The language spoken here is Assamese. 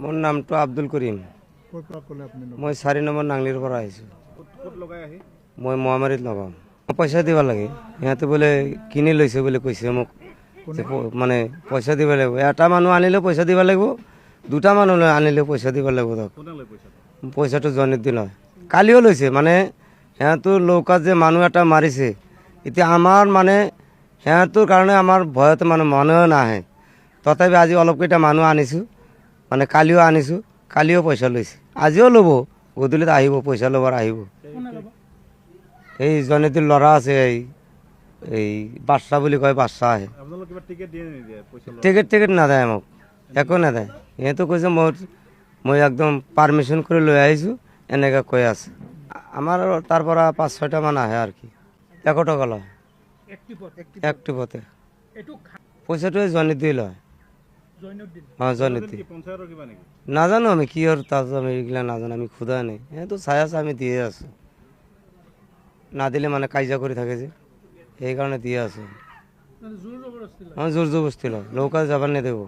মোৰ নামটো আব্দুল কৰিম। ক'ৰ পৰা ক'লে আপুনি? মই 4 নম্বৰ নাংলিৰ পৰা আহিছোঁ। ক'ত লগাই আহি? মই মোৱামাৰীত লগাম। পইচা দিব লাগে, সিহঁতে বোলে কিনি লৈছে বুলি কৈছে মোক। মানে পইচা দিব লাগিব, এটা মানুহ আনিলেও পইচা দিব লাগিব, দুটা মানুহ আনিলেও পইচা দিব লাগিব। তাক কোনে লয় পইচাটো? পইচাটো জয়নুদ্দিন হয়, কালিও লৈছে। মানে সিহঁতৰ লৌকাত যে মানুহ এটা মাৰিছে, এতিয়া আমাৰ মানে সিহঁতৰ কাৰণে আমাৰ ভয়তে মানে মানুহে নাহে। তথাপি আজি অলপকেইটা মানুহ আনিছোঁ, মানে কালিও আনিছোঁ, কালিও পইচা লৈছে, আজিও ল'ব, গধূলিত আহিব পইচা ল'বৰ আহিব। এই জয়নুদ্দিন ল'ৰা আছে, এই বাদশা বুলি কয়, বাদশা আহে। আপোনালোক কিবা টিকেট দিয়ে নে নিদিয়ে পইচা লোৱাৰ? টিকেট নাদায় মোক, একো নাদায়। সিহঁতে কৈছে মই একদম পাৰ্মিশ্যন কৰি লৈ আহিছোঁ, এনেকৈ কৈ আছে। আমাৰ তাৰ পৰা 5-6টা মান আহে আৰু কি। 100 টকা লয় এক টিপতে। পইচাটোৱে জয়নুদ্দিন লয়। অঁ, জয়নুদ্দিন। কি পঞ্চায়তৰ কিবা নেকি? নাজানো আমি কি আৰু, তাত আমি এইগিলা নাজানো, আমি সোধা নাই। সিহঁতো চাই আছে, আমি দিয়ে আছোঁ। নাদিলে মানে কাজিয়া কৰি থাকে যে, সেইকাৰণে দিয়ে আছোঁ। অঁ, জোৰ জবৰদস্তি লয়, নৌকা যাব নিদিব।